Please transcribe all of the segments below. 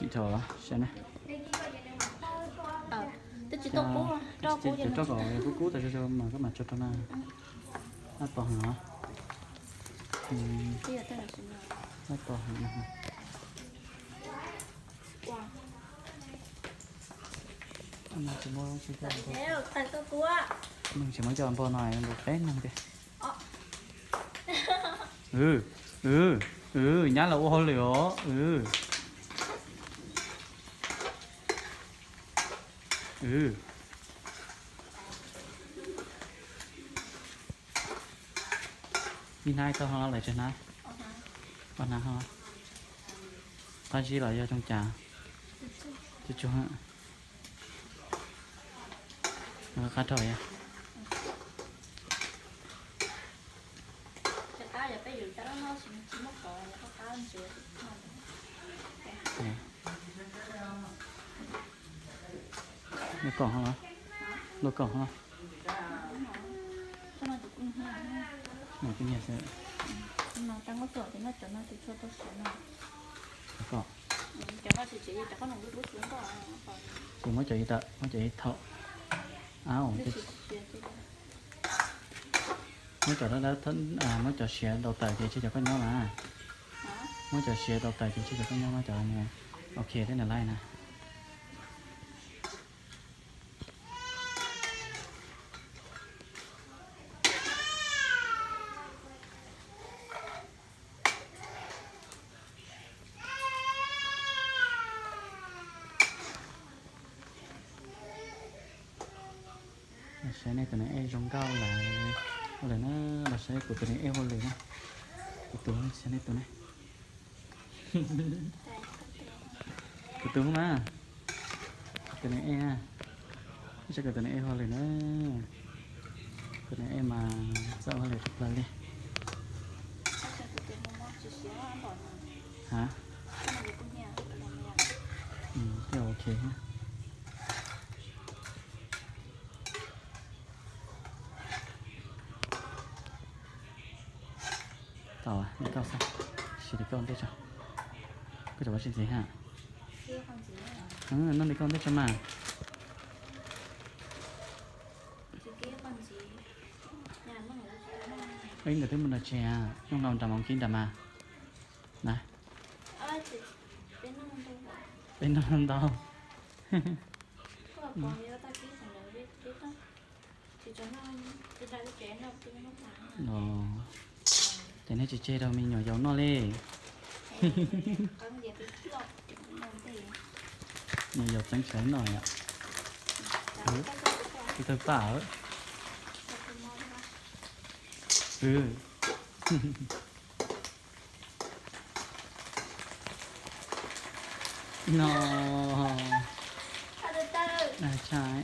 Thaum sawv ne, twb tsis tau kub, rau kub, rau kom kub kub tas zog mas koj mam tso rau na. Noj tau heev los? Noj tau heev. Neeg tsis muab coj npog no nkaus peb neeg tiag. Nyab los ua hauj lwm os. Ib hnab tau ho lawm tsis hnab? Ob hnab ho. Qab zib los yog zoo cas? Tsuag tsuag. Qab rau yog. Lub kaum ho los? Lub kaum ho. Kuv nyiam xwb. Ces muab cov ib tawm, muab cov ib thaum. Muab cov dawb dawb, muab cov siav daus tawm ces tseg cov koj nyob mas. Muab cov siav daus tawm ces tseg cov koj nyob, muab cov ok thiab nws laij na. Los saib nej tus niam ej zoo nkauj lawm. Ua lawm na, los saib kuv tus niam ej ua lawm na. Kuv tus, saib nej tus ne. Kuv tus mas, kuv tus niam ej, saib kuv tus niam ej ua lawm na. Kuv tus niam ej mas txawj ua lawm tshaj plaws li. Ha, thiaj ok. Tau, noj koj xwb, sim li koj ntej tso. Koj tseem ua tsis ntxiv ha. Noj li koj ntej tso mas. Ib ntawd twb mus nram tsev, nyob no nram moos kib nram mas. Na, peb noj ntau. Ces nej tsis tseg rau me nyuam yaus noj li. Me nyuam yaus txeeb tsawv noj yom. Ib tug paj. No, tshaj,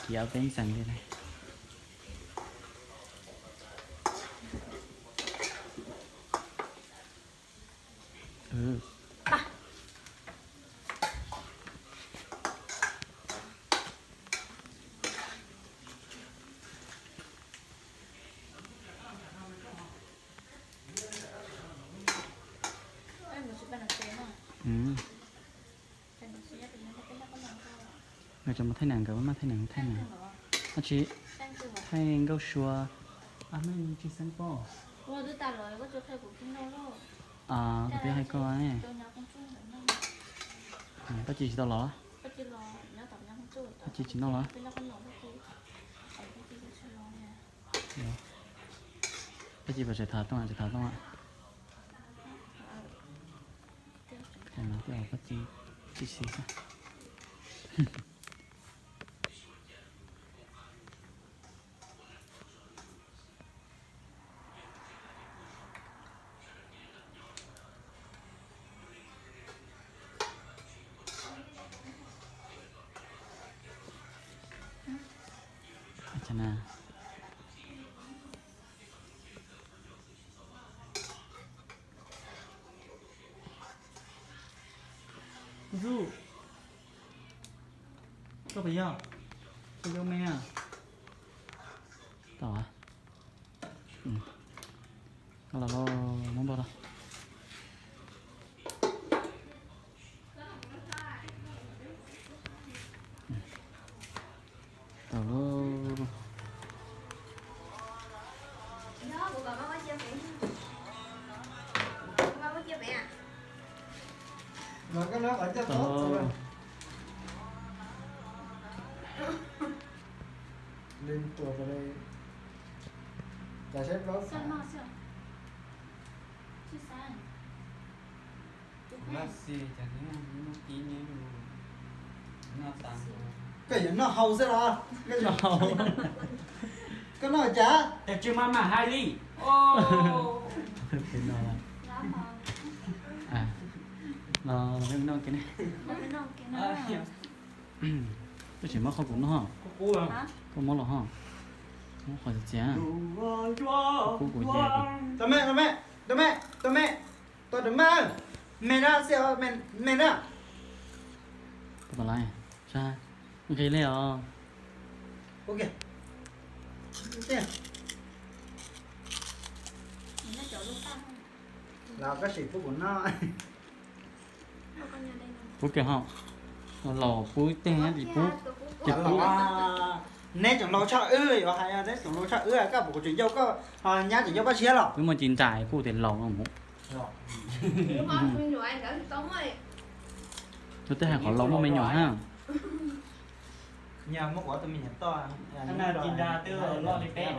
kiv peb ntxees li na. Nkawd tseem mus thaij nam, nkawd maj thaij nam, thaij nam. Ab tsi, thaij nkauj sua. Ab, nej tsis xeeb pob. Kuv twb hais koj ne. Koj cia tsis tau los? Koj cia tsis noj los? Koj cia puas tseem tham tooj, tseem tham tooj a? Koj cia tsis xwb. Ntxub, koj puas yog, koj yog me a? Tau, koj los, muab npog los. Mas koj nab qhov ncauj txhob txwm. Li tuas tas li. Cas saib plaub xwb. Koj yuav noj hau xwb los? Koj noj cas? Tab tsis mas mam hais li. Tab sis muab qhov kuv noj. Koj muab los ho. Muab qhov txias. Kub kuv ces. Tus me, tus me, tus me, tus me, tus me, tus me, me na, me na. Nqis li os. Los koj sim pub kuv noj. Pub kiag ho. Laus pub tej ces pub, ces pub. Neb tseem laus tshaj wb, yuav hais neb tseem laus tshaj wb, koj puas kuv tseem ncauj koj, nyab tseem ncauj koj siab los? Wb muaj ci ntais kuj tias laus no mus. Tus tej hais qhov laus muaj me nyuam hab. Muab kuv tus me nyuam toj. Ci ntais twb loj li peb.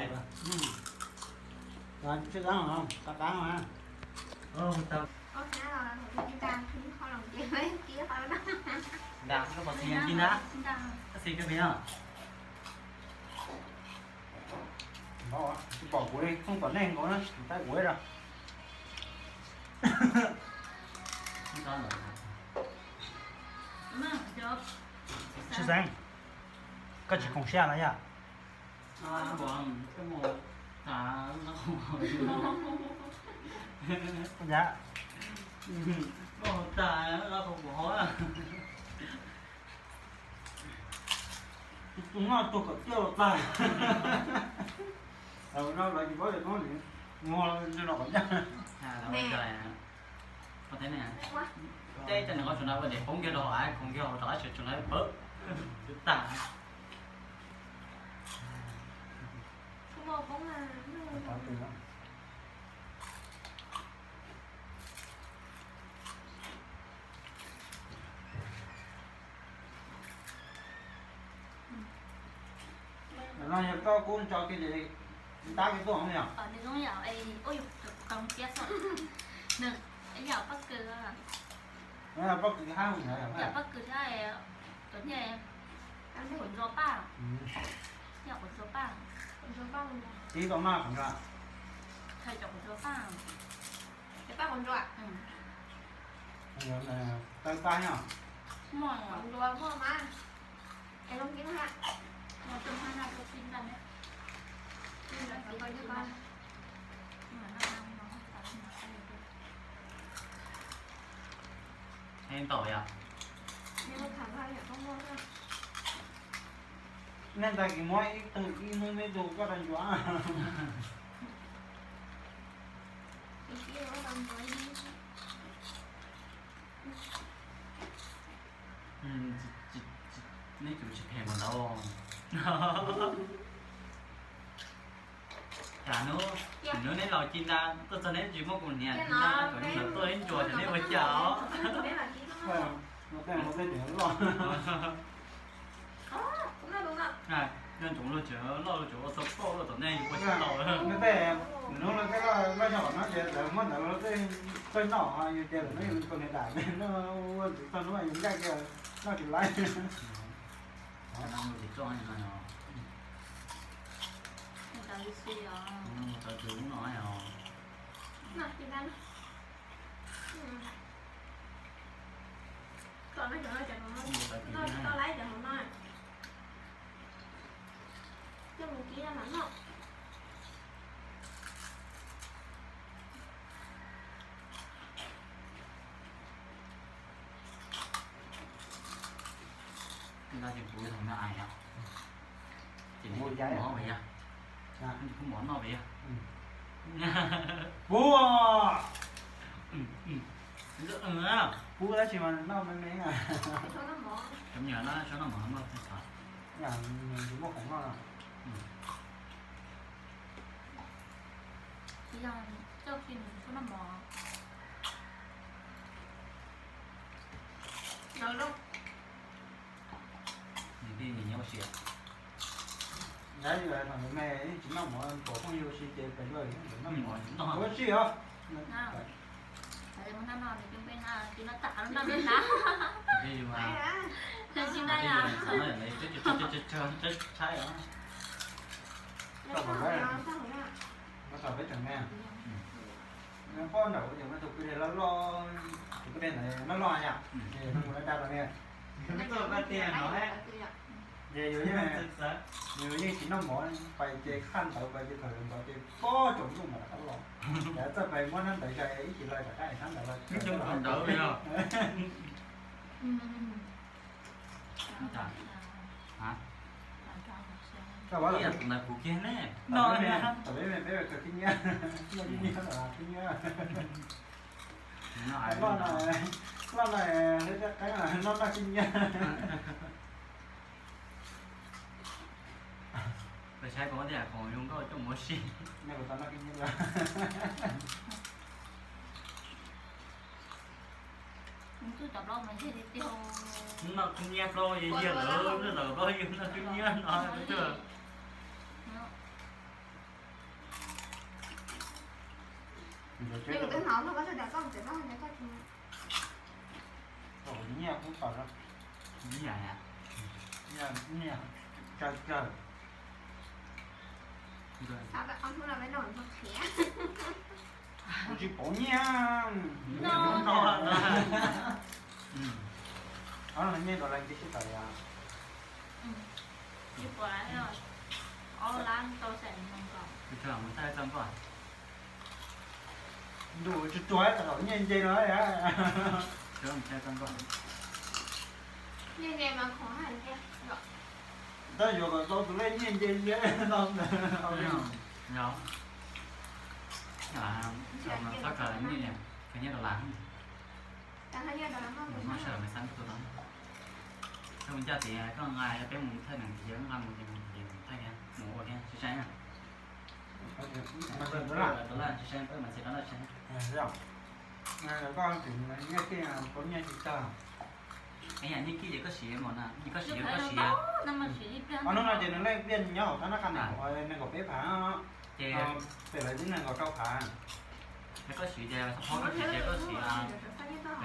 Ntab, koj pom txiv ci ntab, koj txiv koj pem os. Tsis pom kuv li, thooj tom nej nkaus na, tab kuv ib rau. Tsis xeeb, koj tsis khoom siab no yog? Yam. Tus no tus kom tiaj los tag. No lawv tsis paub tias koj nim muag no kom ncaj. Teb cov niam qhuav sawv daws ua diam poob kiag rau hauv av, khoov kiag hauv rov qab sawv tsees lawv pawv tag. No yog koj kub ntso kiag ces ntab kiag tuaj yog? Pob kws hab, pob kws thiab cov niag quav ntsuab paj, niag quav ntsuab paj, tiv tau maj quav ntsuab, thaij cov quav ntsuab paj, cov paj quav ntsuab, tawb paj yog, muaj quav ntsuab muaj mas, es zoo kib ha, muaj tau hab noj tau kib ntag. Ntau yom. Nej ntag kis muab ib tug ib hnub ib tug koj rau ntsuav. Neb cov tsis phem mas ntau. Cas hnub, hnub neb laus ci nta tuaj txog neb tsis muab kuv hniav ci nta kom neb ntawd tuaj ib ntsuas ces neb ua cas os? Nyob ntsoov luag tsev loj luag tsev ua tau pauj luaj tom nej ua tsis tau. Nyob tej hnub no tej loj loj xyoo no ces lawv muab ntawd los tej txawj noj, yus ces lawv muab yus tus niam dam noj ua ntxiv txog hnub yus ncaj kiag noj tsis laib. Ces kuv ib thaum no ais yom, ces neb kuj mov no yog, neb kuj mov noj yog. Pub, pub tab sis mas noj me me. Cov me nyuam no tsuas noj mov noj txog. Yam nws tsis muaj khoom noj. Tsis yog, txoj kev nws tsis noj mov. Nws pheej nyiam ua si. Ntawd yog thaum me yeej tsis noj mov, pom phooj ywg ua si ces pem luag noj mov, ua si os. Tshaib os. Koj pom, peb tseem me, poj nraum ces muaj tus kwj deg loj loj, tus kwj deg ntawd loj loj yom, ces nws mus da da los ne. Ces yus yeej, yus yeej tsis noj mov, pais ces qhaj ntawd pais ces thaum ntawd ces pob tsaus ntuj mas rov qab los. Ces txawj pais muab hnab ntawd zais ib chim lawm rov qab hnab ntawd los. Ntawd kuv kiag ne. Tam peb me peb kawg khib nyiab, noj khib nyiab los khib nyiab. Loj no, loj no, noj noj khib nyiab. Koj saib koj tias qhov zoo nkauj coj mus ua si. Noj kuv tau noj khib nyiab. Noj khib nyiab plaub yig yig lawm, noj tau plaub yig noj khib nyiab no. Nyiaj kuj tau, nyiaj, nyiaj tsawg tsawg. Kuv tsis pom nyiaj. Nyiaj dollar nce sib tawm yom. Ntuj, tsuag tsuag thaum nyiaj nce no. Tab yuav kom tau tus lej nyiaj nce no. Txhob khaws nyiaj, khaws nyiaj dollar. Muaj sij hawm mas xav tus no. Koj mus coj tias koj nqa peb mus thawj nees tias nqa mus ces mus ces mus thawj kiag mus ua kiag tsis sai na. Dollar tsis sai, mas txiv dollar tsis sai. Koj nyiaj tij, nyiaj tij tsis tag. Nyiaj tij ces koj siv mas na, koj siv koj siv. Ob hnub no ces nws lej npiaj nyob hauv thab nab qha nees nkaum peb phav, ces pem lawv tib nees nkaum rau phav. Koj siv ces txhob phob, koj siv ces koj siv,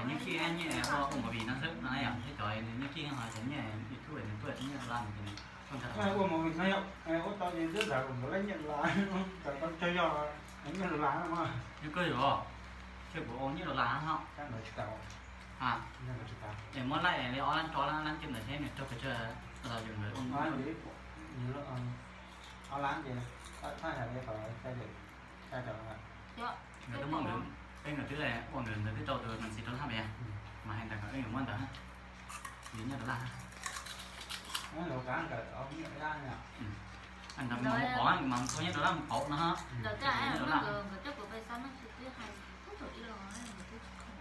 nyiaj tij nyiaj ua ua movie no xwb no yom, thiab cov nyiaj tij ho cov nyiaj YouTube nws tuaj nyiaj dollar ces ua movie no yom, ua tau ces twb zam nkaus lawm nyiaj dollar, zam tau tsawg yog nyiaj dollar no. Koj yuav, ces kuv ua nyiaj dollar ho. Es muab laij li ob lab rau lab, lab cem ntawd thiab nws raug pes tsawg los yus nkawd ua. Ob lab ces thaj hais li qhov cai cai cov. Nkawd twb muaj nkawd, peb nkawd twb ua nkawd, nkawd twb rau tus mas txiv rau lab me, mas hais ntawd kom wb yuav muab ntawd, yuav nyiaj dollar. Ntawd mas mus pauv, mas mus pauv nyiaj dollar, mus pauv no. Nkawd coj kuv pais xab no tsis twb hais thaum ib los, nkawd twb tsis khoom.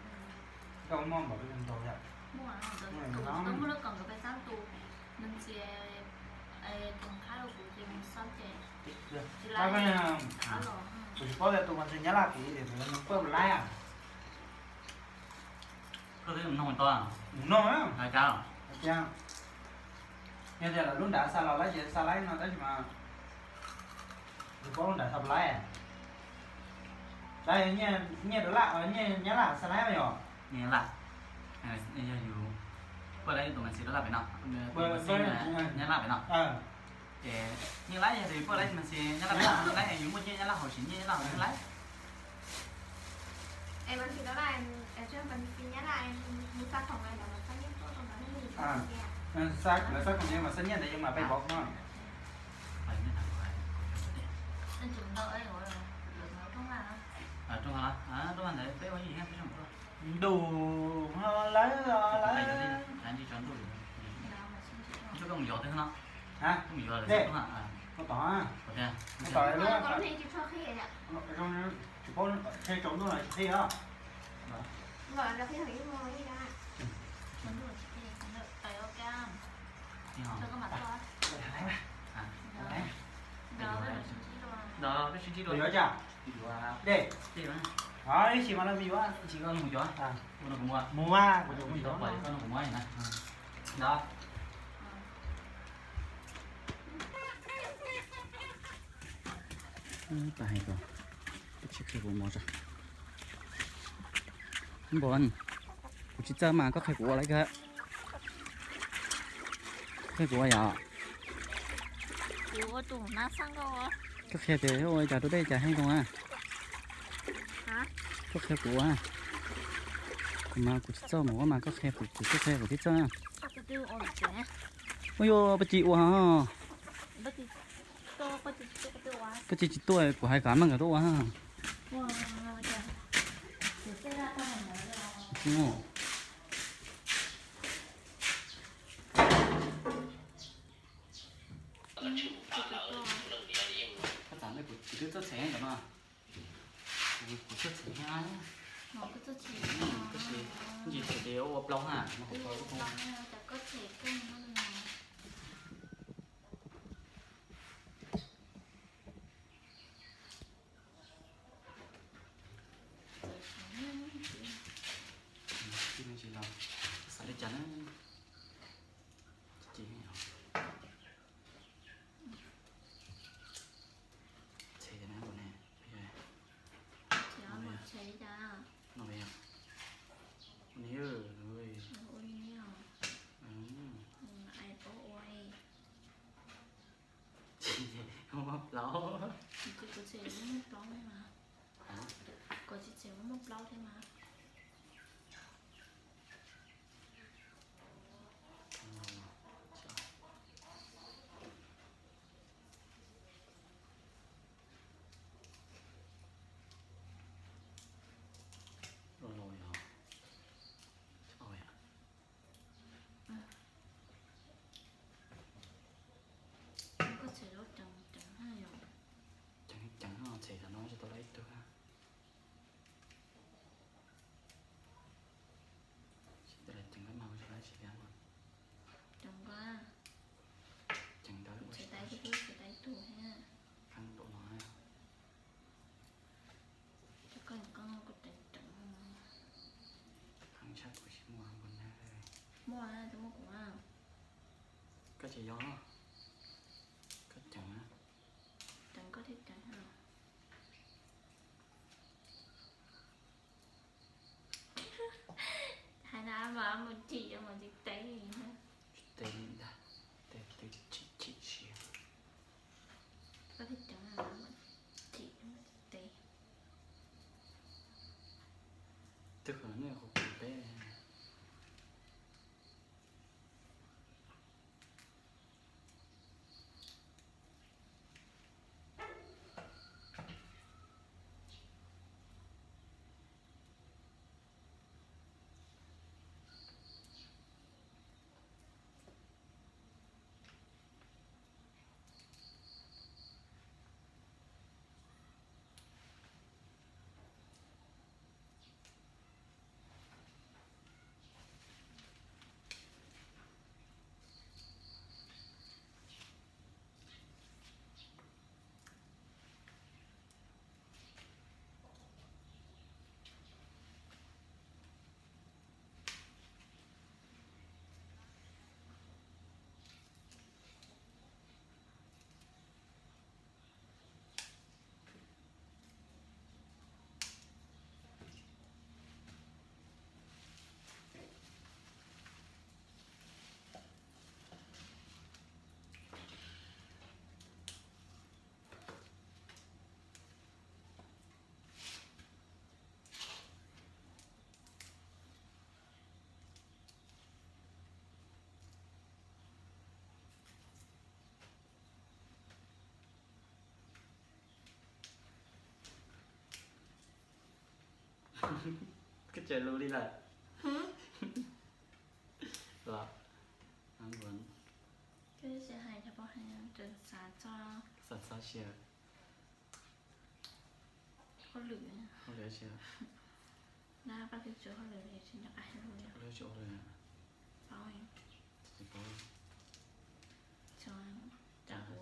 Koj muaj npaum li ntau yom? Muaj, muaj lub kom nkawd pais xab tus, nws txiv, tus qab rau kuv ces mus xab ces tsis laib. Kuv tsis paub tias tus mas txiv Nyab Laj tid, nws paj laib. Koj twb nug tau, nug hais cas? Tias, yog tias lawv lub nrad xa los laib ces xa laib no tab sis mas kuv paub lub nrad xa laib. Nyiaj dollar, nyiaj Nyab Laj xa laib yom? Nyiaj Nyab Laj, yog yus paj laib tus mas txiv dollar pem no, Nyab Laj pem no. Ces nyiaj laib yog tias paj laib mas txiv Nyab Laj pem no, nyiaj laib yus muaj nyiaj Nyab Laj haus, siv nyiaj Nyab Laj haus nyiaj laib. Xa, lawv xa khoom ces mas xa nyiaj ntawd yus mam pais pov no. Ntuj, lawv, lawv. Ua tom, ua tom, tsis paub, tsaus ntuj no tsis qhib os. Ntawd peb sib ntsib dua. Yuav cas? Dej, ib sim mas no me yuav, ib sim koj mus cov, mus kuv muab, kuv mus cov pais koj no kuv muab na. Ntawd. Pab hais tias, koj tsis qhia kuv mov tso. Npau, kuv tsis txawj mas koj qhia kuv ua lawm kawg. Qhia kuv ua yom. Koj qhia tias ua cas rau dej cas heev zoo na. Koj qhia kuv ua. Kuv mas kuv tsis txawj mus ua mas koj qhia kuv, kuv thiaj qhia kuv thiaj txawj. Ua yuav pab tsis ua. Koj tsis tsis tuaj, kuv hais kav meej nkawd tuaj ua. Koj txawm kuv twb txawj txhev ntawm no. Kuv txawj txhev thiab. Koj txhev, ntsis txhev ces ua plaub ha. Xav li cas na? Txhev na, no, muaj plaub. Kuv tsis txhev muaj plaub thiab mas. Los los yog. Koj txhev lub ceev ceev na yom. Ceev ceev no txhev tam no tsis tau lawm ib tug. Tsis tau lawm ceev koj mas tsis tau tsis tau. Ceev koj. Ceev ntawd tsis tau ib tug thiab. Kheev npaum no. Koj koj kuv ceev ceev. Kheev tshaj kuv tsis muaj npua nag. Muaj, twb muaj kuv. Koj tsis yog, koj ceev na. Ceev koj thiaj ceev. Hais no mas mus chim mus tsis teb li ntag. Teb li ntag, teb twb chim chim siab. Koj thiaj ceev, chim mus tsis teb. Twb qhov nej qhov kuv peb. Koj tseem lus li lawm los? Koj tsis hais cov poj hais, xav txog, xav txog siab. Hauj lwm, hauj lwm siab. Nab pab twb tsis hauj lwm li tsis nco qab hauj lwm. Hauj lwm tsis ua li. Paub, tsis paub. Tso, cas kuv,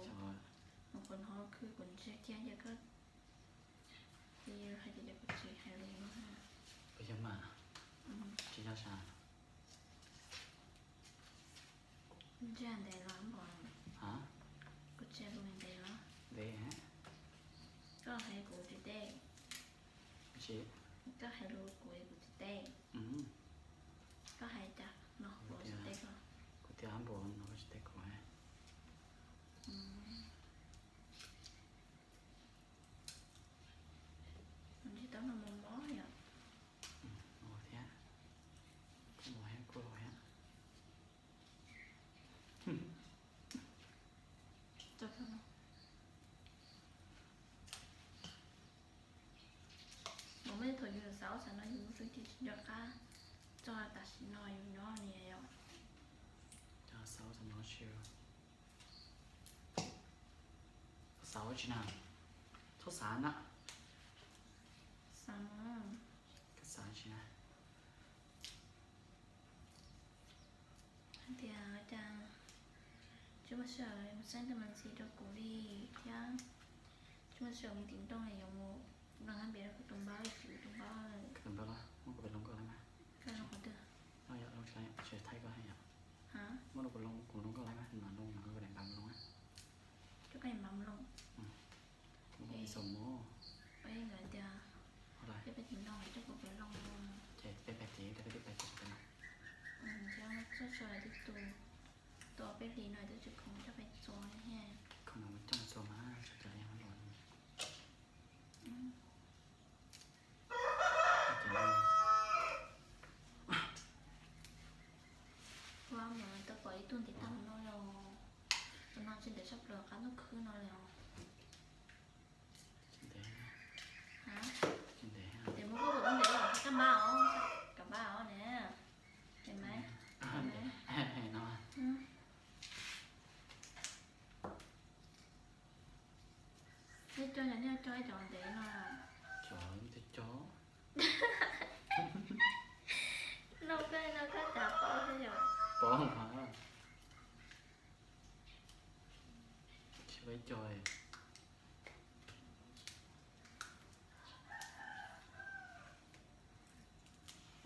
kuv hnov khwv kuv ntsiag kiag ces koj Mas tsis yog sas. Ntsia ntev los npam. Ha? Kuv tsis ntev los. Ntev. Koj hais kuv tsis teb. Tsis. Koj hais lus kuv kuv tsis teb. Koj hais cas no kuv tsis teb koj. Kuv tias ab npam no koj tsis teb kuv. Tsis tau no mos mos yom. Thiab, kuj mos thiab kuj thiab. Mas muaj ib thaum yus xav ua xav no yus lub suab ci tsis nco qab, txog tam sim no yus nyob li yom. Xav ua xav no tsis, xav ua tsis na, txhob xav na. Xav no. Koj xav tsis na. Hais tias cas tsis muaj sij hawm mus saib tej me ntsis rau kuv li thiab, tsis muaj sij hawm mus tim nroog li, yuav mus npaj nqaij npias rau kuv tus npawb, kuv tus npawb. Kuv tus npawb los muab kuv pem loo koj lawm mas. Koj loo qhov twg? No yog loo tsis tau, tsis thaij koj thiab yom. Ha? Muab rau kuv loo, kuv loo koj lawm mas, mam loo mam koj daim npawb mus loo. Coj koj daim npawb mus loo. Kuv loo ib xaus mov. Nkawd tias peb peb tus loo coj kuv pem loo. Ces peb pais tid, peb twb pais tid peb no. Thiab txog sawv daws twb tu, tu peb hlis no twb tsis khoom coj peb txua thiab. Khoom no mus coj mus txua mas tsis tau li los. Ua mas tau pom ib tug ntiv tag no los, tus no tsis ntev tshaj plaws qab ntuj khwb no li os. Tsis ntev. Tsis ntev. Ces muab koj tus lub ntev los kab npab os, kab npab os ne. Ces mas no. Nej coj, nej coj ib cov ntev no. Cov, cov. No koj, no koj cas pom thiab yom? Pom mas. Tsis pom cov.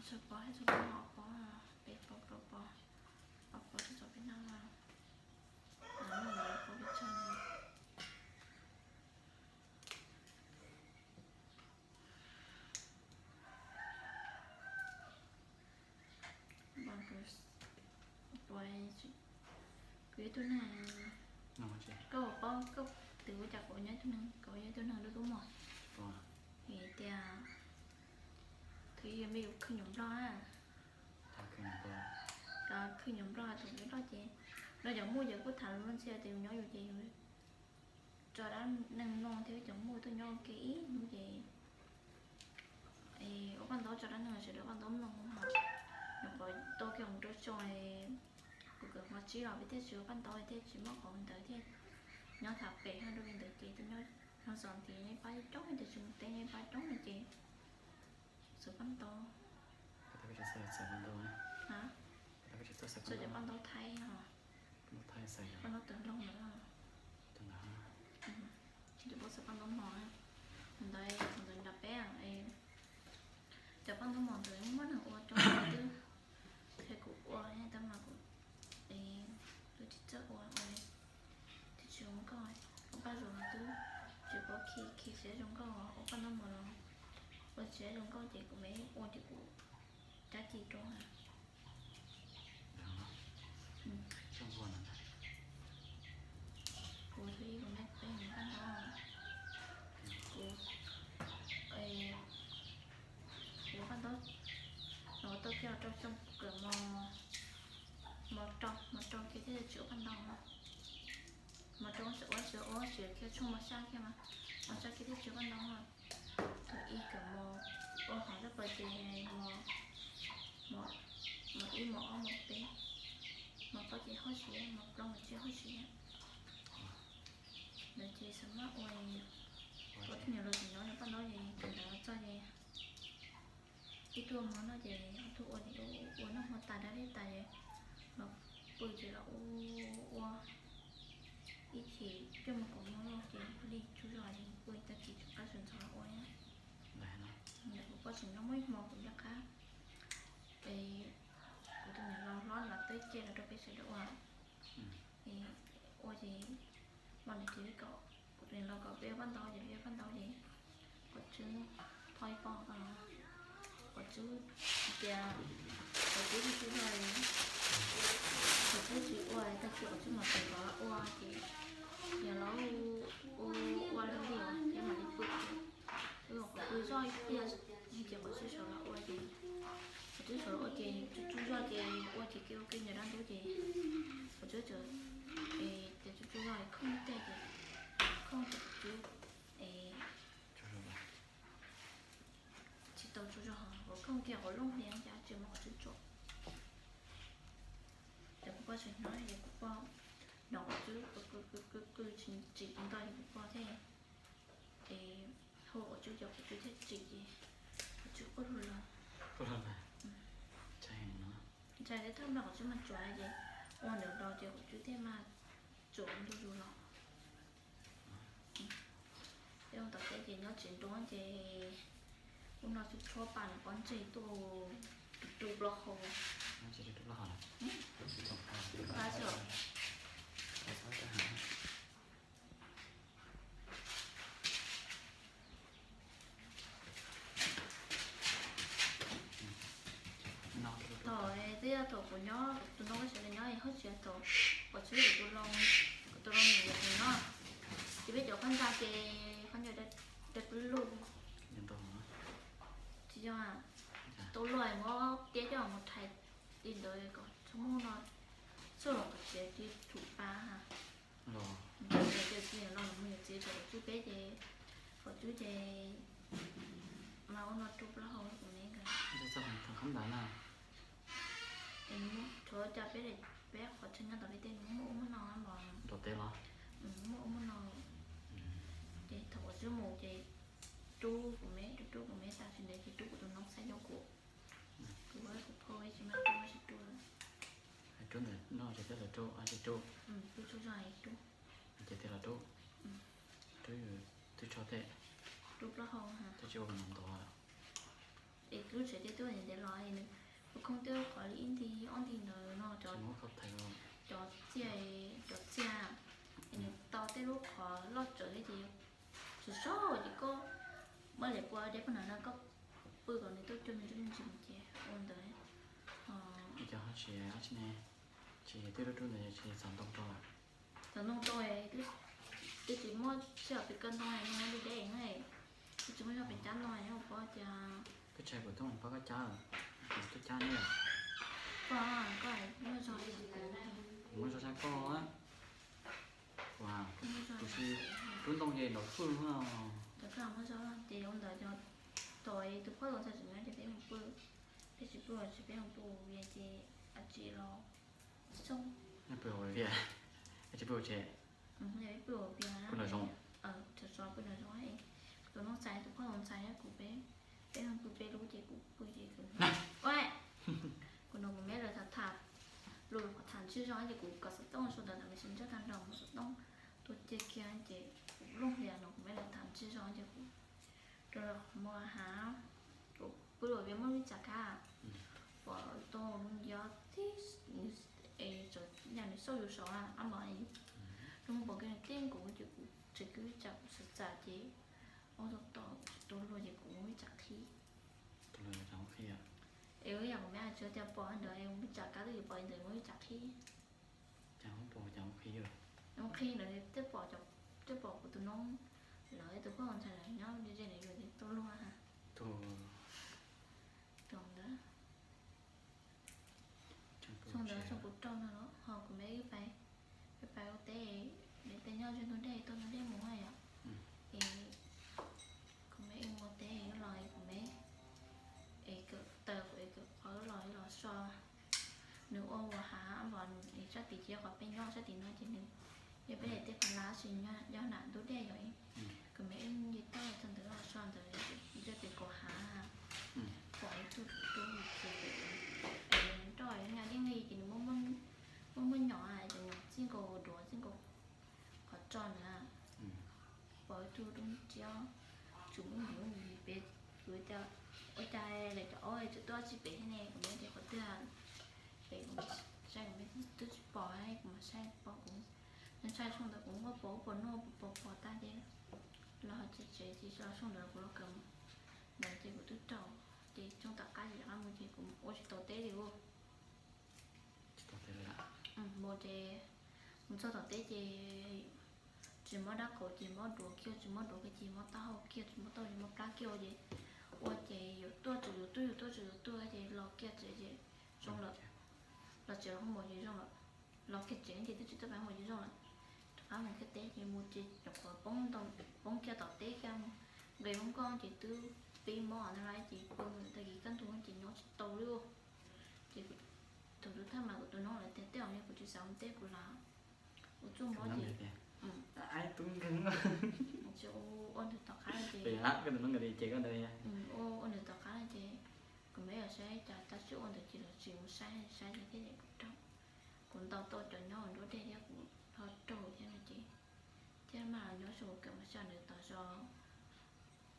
Tsis pom, tsis pom, pom, peb pom, pom, pom, pom, tsis txog peb no. Pom peb txog. Kuv, kuv yog ib tug neeg, koj puas paub koj twb ua cas kuv nyob ib tug neeg, kuv yog ib tug neeg dub dub mog. Vim tias thaum yus me yus khwv nyuam nplog na, khwv nyuam nplog, thaum yus loj ces no cov muj ces kuj tham lus ntxhi tias yus nyob yus ces yus tso dab neeg mloog thiab cov muj tuaj nyob ua ke ib hnub ces ua paj ntaub tso dab neeg sawv daws paj ntaub mloog os. Nyuam qhuav tau kiag hauv rau tso, kuv kawm hmo tsib los peb thiaj tsis ua paj ntaub thiaj tsis muaj qhov ntawd thiaj nyob tham pem hab rau li ntawd ces tuaj nyob hmo xos nti nej pab coob ces tsis mus teb nej pab coob ces xav paj ntaub. Xav cov paj ntaub thaib os, paj ntaub tawg loog lawm. Ces puab xav paj ntaub mos ntawd, ntawd nrog peb, cov paj ntaub mos ntawd muaj neeg ua coob twb qhia kuv ua thiab tab mas kuv twb tsis txawj ua, ua twb tsis zoo nkauj. Ua paj zoo twb tsis paub khi, khi tsis zoo nkauj, ua paj ntaub mos los ua tsis zoo nkauj ces kuv mam ua ces kuv cab ci rau. Kuv thaum ub kuv me peb mus paj ntaub, kuv, kuv paj ntaub no tau kiag rau xyoo kawm mos rau, mos rau kiag thiaj tsis ua paj ntaub. Mos rau tsis ua, tsis ua tsis kiag tshooj mos xya kiag mas, mos xya kiag thiaj tsis ua paj ntaub. Thaum ub kawm mos ua hauv lub pas ces mos ib, mos ob, mos peb, mos plaub ces hauj siv, mos plaub mos tsib hauj siv. Ntawd ces xav mas ua, ua tib nyuag los tseem nyob nyob paj ntaub ces kawm ntawv los txog ces ib tug ua mov noj ces ob tug ua, ua noj hmo tas dab liab tas ces los pw ces los ua, ua ib chim cuaj moos kaum moos ces ua li tsaug zog ces pw tag kis tsis qab sawv ntxov los ua. Kuv poj tseem nyob muaj ib hmo kuv nco qab Cia los rau peb sawv daws ua. Ua ces mam li tsis kom kuv tus niam laus kom peb ua paj ntaub ces peb ua paj ntaub ces Quav Tswb thauj ib pob ko los Quav Tswb tias Quav Tswb tsis tsis zog li, Quav Tswb tsis ua tag kis Quav Tswb mam txawm los ua ces yog los ua ua lig lig ces mam li pw ces Quav Tswb zoj ib pliag ces Quav Tswb sawv los ua ces Quav Tswb sawv los ua ces tsuj tsuj zog ces ua ces kiag ua kiag nyob dab ntub ces Quav Tswb txawm es tias tsuj tsuj zog es khooj tej ces khooj ces Quav Tswb es tsis tau tsuj zog, Quav Tswb khooj kiag Quav Tswb looj hlias ces tsis muaj Quav Tswb tsuam. Ces kuv poj tseem hnov ces kuv poj nrog Quav Tswb qw qw qw qw tsis nto ces kuv poj thiaj es hu Quav Tswb ces Quav Tswb thiaj tsim ces Quav Tswb quaj lug los. Ntshai thiab, thaj no Quav Tswb mas tsuav ces ua ntawd los ces Quav Tswb thiaj mas tsuav ntu zus los. Tej ua tom teb ces nyob tsev nruab ces ub no tsuj tshuab pa nws pob ntseg tuaj tu tu plaub hau. Thaum twb yog thaum kuv nyob tus no sawv daws nyob hauj tsev thaum Quav Tswb kuv tus lau, kuv tus lau nus nyob ces peb cov qhov ntxa ces qhov ncauj dai pw lug. Tsis yog, tsis tau luag muab tiab coj mus rhais li ntawd kom txhob muaj no, txhob los kom txiav tsis thum pa ha. Los txiav los mus yog txiav tsis kom tsub peb ces, kom tsub ces mas ua no rau plaub hau kuv me nkawd. Txog qhov ntawd na. Tshuav cas peb, peb qhov chaw nyob tom li tej nws muaj ub muaj no los. Tom teb los. Muaj ub muaj no. Ces thaum kuv tsub mus ces rub kuv me, rub rub kuv me tas tsis ntev ces rub kuv tus noob xaiv nyob kuv. Kuv ua kuv phauj ib tsis mag rub tsis rub. Rub ntawm no ces twb los rub, tsis rub. Rub tsuj zog rub. Ces twb los rub. Rub twb tsho tej. Rub plaub hau ha. Twb tsis ua kom nws ntov. Es lub tsev twb tuaj ntev los, kuv khooj twb qhov li ib nti ob nti ntawd no cov, cov txiaj, cov txiaj, es nws tau tej lub qhov loj tsawv thiab ces sov sov ces koj muab lem pua deb poj niam no koj pw kom nws tuaj cuag me ntsis me ntsis ces ua ntawd. Cov ho tsis, tsis ne, tsis twb rub rub ntawd tsis txav ntoo rau. Txav ntoo rau, twb tsis muaj sij hawm pem koj ntoo no deb deb na, twb tsis muaj zog pem cab ntoo nyob ua pab cas. Twb tsis kuv tuaj mus pab koj cab, kuv tuaj cab ne. Koj, koj muaj zog li kuv, kuv muaj zog tshaj koj. Kuv, kuv tsis rub ntoo ces nrov fwj no. Ces koj muaj zog ces ua ntawd cov, thaum tus phauj los txog tsev nyob ces peb mus pw, peb tsis pw tsis peb mus pw vias ces a tsis los xyoo. Pw vias, tsis pw tsev. Pw vias, pw nram zoov. Txog txog pw nram zoov, tus noob xaiv tus phauj los xaiv kuv peb, peb pw peb lub ces kuv pw ces kuv, kuv no kuv me lawv tham tham lus qhov tham ntswg zog ces kuv kom xov tooj sau ntawv ntawm messenger tag nrho mus xov tooj tuaj cia kiag ces kuv looj hlias no kuv me lawv tham ntswg zog ces kuv rau qhov muag hav, kuv pw vias muaj lub tsav kab pom tau yog tib, es txawm yam nws xauj yus saud ab mas zoo pom kiag nws tib nkaus ces kuv tseem kwv tsa kuv xav txaj ces ua tau tau luag ces kuv muab ib tsam qhib. Es yam kuv me tsis tias pom ntawd es ua ib tsam kab twb yuav pom ntawd muab ib tsam qhib. Qhib ntawd tej pom, tej pom kuv tus noob lawv tus phauj ntxhais lawv nyob ze ze ntawd yuav tau luag ha. Tus ntawd, tus ntawd txog kuv rau no los ho kuv me wb pais, peb pais ua teb, peb pais nyob ze ntug dej tuaj ntug dej mus yom. Es kuv me wb mus ua teb los kuv me es kawm taws kuv es kawm qhov los los so. Nws ua ua hav los nws sab tim ces qhov peb nyob sab tim no ces nws yog peb daim teb phav lab sis nyob nram ntug dej yom. Kuv me wb nce toj txog ntawd los so ntawd nce pem kaum hav, pom ib tug tub ces nroj nyob yeej li ces nws muaj muaj nyom, cov nyom txij nkaus duav txij nkaus qhov tso ntawd. Pom ib tug dub nciab, tsuas muaj nyiv pem, kuv tias ua cas lawv cov aub tseem tuaj tsis pem thiab ne, kuv me tias qhov twg pem, kuv Saib kuv twb tsis pom, kuv mas saib pom kuv, ntshai saib ntawd kuv muab pom ub pom no pom pom tag ces los tsev tsev ces los saib ntawd kuv los kawm ntawd ces kuv twb raug, ces tsoob tom qab ces rov qab mus ces kuv ua tsis tau teb li ua. Mus ces mus txog tom teb ces tsis mob dab qaum ces mob duav kiag, tsis mob duav kiag ces mob taub hau kiag, tsis mob taub hau ces mob plab kiag ces ua ces yuav tuaj tsev yuav tuaj, yuav tuaj tsev yuav tuaj ces los kiag tsev ces zoo lawm. Los tsev los hoob mos ces zoo lawm. Los kiag tsev ces twb tsis tuaj pem hoob mos ces zoo lawm. Rov qab mus kiag teb ces mus ces nyuam qhuav poob ntoo, poob kiag tom teb kiag mus, nqis lub nkoj ces twb pib mob no lawm ces pw mus tag kis kaj ntug ces nyob tsis tau li. Ces thaum twg thaj mas kuv tus noob lawv tias tej zaum kuv tsis xav mus teb kuv lam ua txuj mob ces ua ntawm tom qab ces ua ntawm tom qab ces kuv me yam saib cas tab sis ua ntawd ces lawv tsis mus saib saib ces thiaj li kuv raug. Kuv ntaus tau cov nyob nruab dej thiab kuv ho raug thiab no ces thiaj maj los nyob saum kawm mas saj ntawd tau zog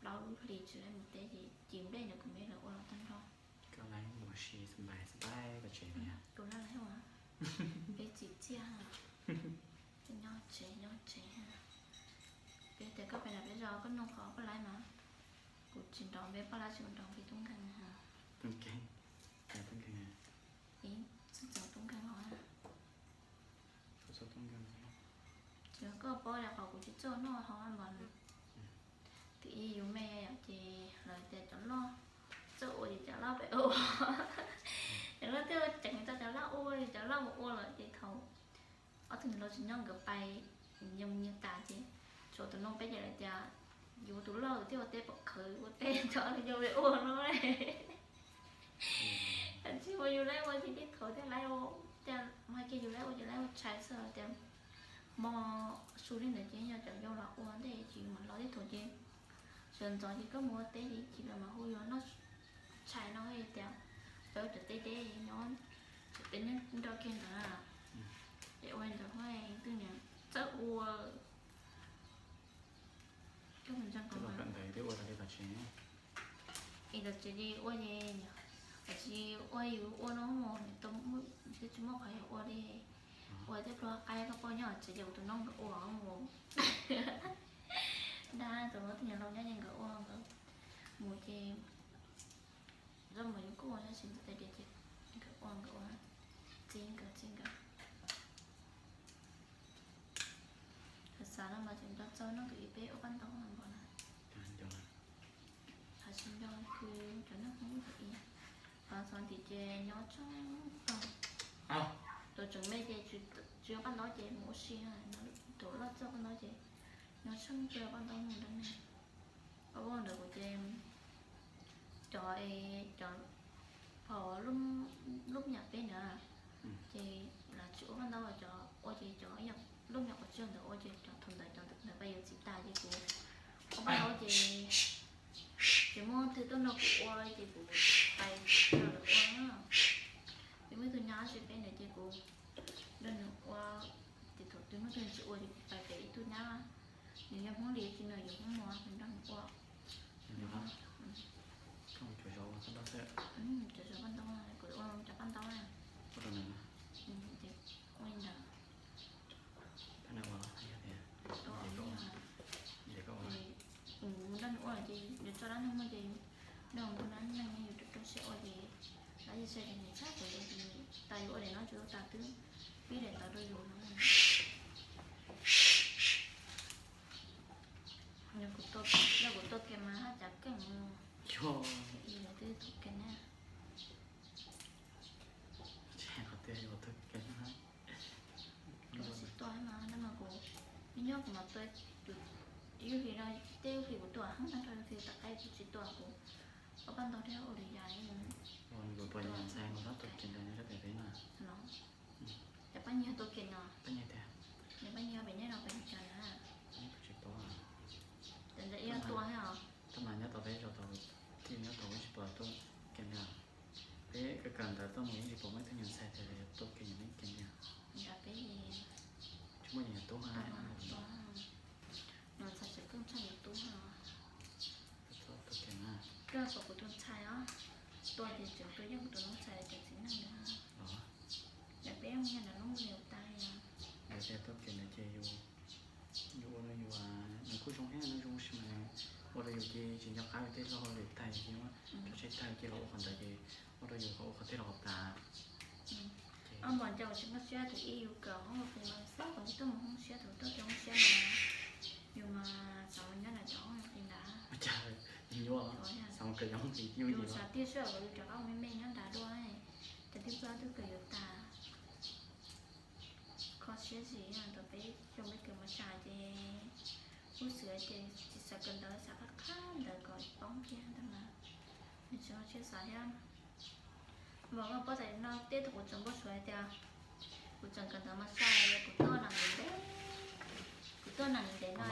plaub lub hlis tsis tau mus teb ces ci nplej ntawd kuv me lawv ua los tag nrho. Tus laj lawm thiab as, peb txim txiaj, nyob tsev nyob tsev. Peb tias koj pem nram peb zos koj nug qhov poj laib mas, kuv tsis nrog peb poj laib tsis nrog peb tub nkeeg. Tub nkeeg, tub nkeeg, ib txwj txawm tub nkeeg hov. Yog koj paub li qhov kuv tsis txawj noj hov npam no. Twb ib yus me ces lawv tias cov loj txawj ua ces cov loj pem ua, cov loj twb ua ceev tau cov loj ua ces cov loj mus ua lawm ces thaum ob tug niag laus tsis nyob nkawd pais nyob nyob tas ces tshuav tus noob peb ces lawv tias yus tus loj thiaj ua teb pom khawv ua teb tso yus pem ua no. Tsis ua yus laib ua ces tej thaum thiaj laib ua, cas mas kiag yus laib ua ces laib ua tshais xwb tias hmo su li ntawd ces yog cov yau los ua ntej ces yus mam los tej thaum ces sawv ntxov ces koj mus ua teb ces ib chim lawv mam hu yus noj tshais no tias peb ua cov teb deb nyob, cov teb nroj kiag ntawd na. Es ua li ntawd hos twb niam txawj ua. Koj mus ntseeg qhov ntawd, ib tug tsev li ua ces, tsis ua yus ua no mus twb tsis muaj qhov yog ua li. Ua tej pluag qaib koj poj nyob tsev ces tus noob nkawd ua mus. Dag tus ua tus niam laus nyob nkawd ua nkawd mus ces zoj mus yus kuj ua tab sis ntxim tias nkawd ua nkawd ua, txi nkawd txi nkawd. Xav xav no mas tseem nco txog noj tus ib peb ua paj ntaub npaum na. Hais tsis nco kws cov neeg Hmoob ib tus ib, xav xav ntim ces nyob tshoob tog. Tus tseem me ces tsis ua paj ntaub ces mus ua si, tus loj txawj paj ntaub ces nyob tshoob txawj paj ntaub mus rau ne. Ua ntawd kuv ces cov, cov phom lub me nyuam peb ntawd ces lawv tsis ua paj ntaub, cov ua ces cov lub me nyuam qhuav tsis yog ntawd ua ces cov thaum ntawd cov ntawd pais yuav txiv tas ces kuv ua paj ntaub ces tsis muaj twg tuaj nrog kuv ua ces kuv pais nrog lawv ua na. Ces muaj ib tug nyab tsis peb ntawd ces kuv nrog nws ua, ces thaum twg muaj twg tsis ua ces kuv pais pem ib tug nyab, nws yog Hmoob Lis ces nws yuav Hmoob Mos, kuv nrog nws ua. Cov zov paj ntaub, kuv ua cov paj ntaub na. Ua li ntawd. Kuv nrog nws ua ces nws tso dab neeg muaj ces nrog nws ua dab neeg, yus rau rau siab ua ces dab tsi sai ces nws txhab kuv ua ces tas yus ua li no tsis ua tas twb pib daim ntawd rau yus no. Yog kuv tuaj kiag mas haj cav keej, yog twb tuaj kiag na. Qhov twg yuav tuaj kiag na. Kuv tsis tuaj mas, tab mas kuv nyob kuv mam tuaj, ib lub hlis no, tej lub hlis kuv tuaj heev tag nrho, lub hlis tom qab kuv tsis tuaj, kuv ua paj ntaub thiab ua li yam li. Kuv pom ntxhais mus tab tom kiag ntawd nyob sab pem peb na. Cov paj nyiag tuaj kiag no. Paj nyiag tiag. Paj nyiag pem nej no pem cas na. Tsis paub. Cov ntawd ib yam tuaj thiab os. Tab mas nyob tau peb zos tau, tij nyob tau ib tsis pom tuaj kiag ntag. Peb kawm kawm ntawv tuaj mus ib tsis pom muaj ib tug nyuag ntxhais tias yuav tuaj kiag nyuag me kiag ntag. Peb tsis muaj nyuag tub hab. Nyuag ntxhais tseem kawg tshaj nyuag tub hab. Koj pom kuv tus ntxhais os, tuaj ces tseem tuaj yeej kuv tus noob ntxhais cov txiv neej ntawd. Peb mus nyob nram lub liu tas li. Yog tias tau kev ntawd ces yus, yus ua rau yus, nws kuj zoo thiab, nws zoo sis mas ua rau yus ces tsis nco qab yus tej hauj lwm tag ces rau tsheb tag ces los ua qhov ntawd ces ua rau yus qhov ua qhov twg los qhov tas. Ob npam ncaus tsis muaj siab tus ib yus kawm hoob ua pes mas xab kom tuaj mus hoob siab tus tuaj rau hoob siab no. Yus mas xav mus nyob nram cov hoob ua pes ntawd. Ua cas yus nyuaj xav mus kawm cov hoob pes yus yus xav tiag sij hawm yus rov qab me me nyob nrad dua, cov twb pab twb kawm yus tas. Kho siab zim tau peb xyoo peb kawm mos tshais ces lub xwm ces tsis xav kawm ntawv, xav qab qab ntawv kom poob kiag ntawd mas nws tsis muaj siab xav thiab. Mas koj paub tas no tej thaum kuv tseem npau suav hais tias kuv tseem kawm ntawv mos tshais kuv tuaj nram ntev, kuv tuaj nram ntev no,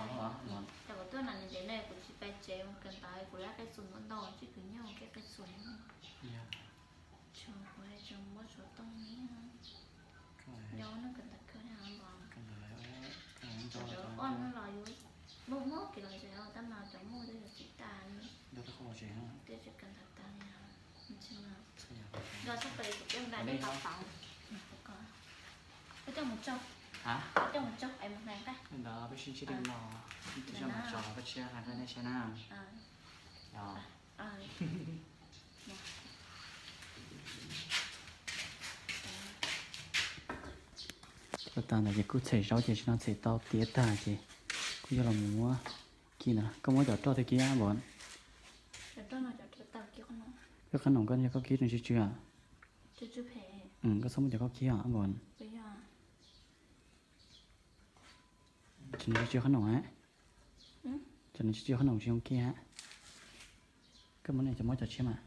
tas kuv tuaj nram ntev no kuv tsis pais tsev mus kawm ntawv kuv lab qe txuas ntau ntau tsis kwv nyob ua ke qe txuas. Tso kuv hais tseem npau suav tooj ni. Yog nej kawm ntawv kawg na los, cov ob no los yus muaj muaj kev lom zem tab mas cov muaj twb yuav tsis tas li. Twb tsis kawm ntawv tas li. Nrog txhob kawm li kuv coj nqa nej qab tau. Koj coj mus tso, koj coj mus tso es mus hlais nqaij. Ntawd peb sib ntsib dua no, ib tug zaj mus tso koj tshiab hlais nqaij nej tshiab na. Tag ntawd ces kuj txhem zaub ces tsis no txhem tau tiav tag ces kuj yuav los mus muab kib ntawd. Koj muab cov roj twg kib npam? Koj qhab noom koj yog koj kib nws tsw tsw. Koj txhob muab cov koj kib npam. Cov nws tsw tsw qhab noom, cov nws tsw tsw qhab noom tsis zoo kib. Koj muab nej cov muab cov tshiab mas.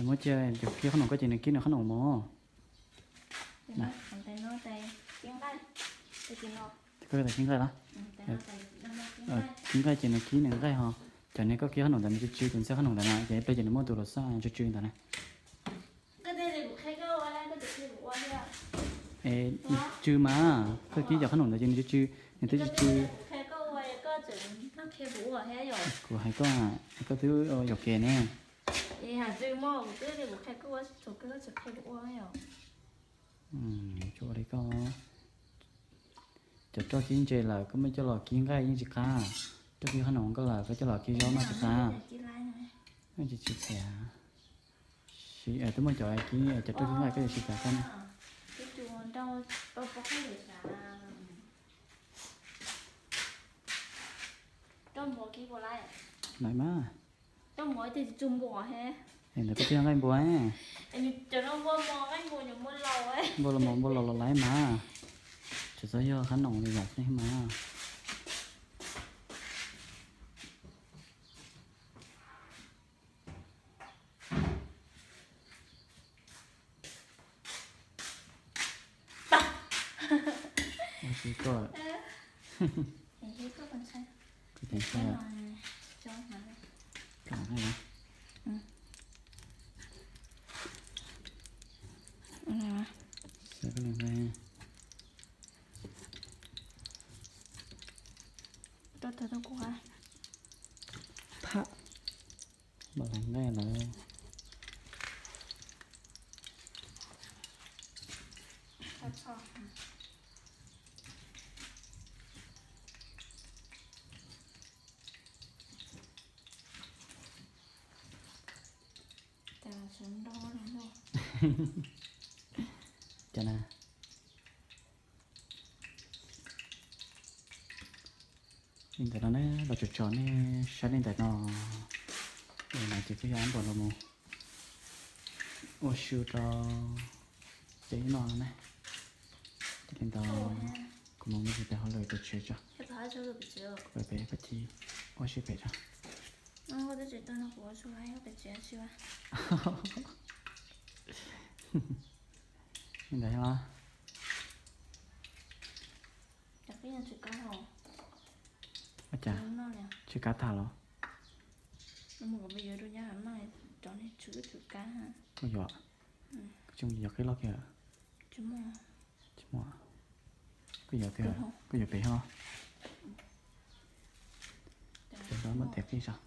Muab cia cov kib qhab noom koj ces nws kib nws qhab noom mog. Koj tas kib nqaij los? Kib nqaij ces nws kib nws nqaij ho. Cov nws koj kib qhab noom ntawd nws tsw tsw tus ntxhab qhab noom ntawd na, ces ib pliag ces nws muaj tus los xaj tsw tsw ntawd na. Es nws tsw mas, koj kib cov qhab noom ntawd ces nws tsw tsw, nws twb tsw tsw. Kuv hais koj, koj twb yuam kev ne. Tsuas ua li koj. Cov roj kib ntse lawm koj muab coj los kib nqaij yeej tsis qab. Roj kib qhab noom koj lawm koj coj los kib zaub noj tsis qab. Tsis tsis phem. Twb muaj cov kib cov roj kib nqaij koj yuav tsis kam koj ne. Lawm mas. Ntawd koj twb yog nqaij npua. Npua los mos npua los los laiv mas. Tseem txhob yog qhab noom li yam nej mas. Ua si koj. Kuv ceev faj. Xav koj li nqaij. Phaj. Npam hlais nqaij lawm. Cas na. Li ntawd no ne, los tso tso nej saib li ntawd no. Ces kuj yog ob npaum los mus ua su rau peb noj na. Ces li ntawd kuv mus muab tus tes hauj lwm pem tsev tso. Kuv pem peb ti ua si pem tso. Li ntawd los. Ua cas tsis kav tham los? Kuv yuav, tsis mus yog qib loj kiag. Tsis muaj, kuv yuav tiag, kuv yuav pem ho. Pem no muaj tes qij zog.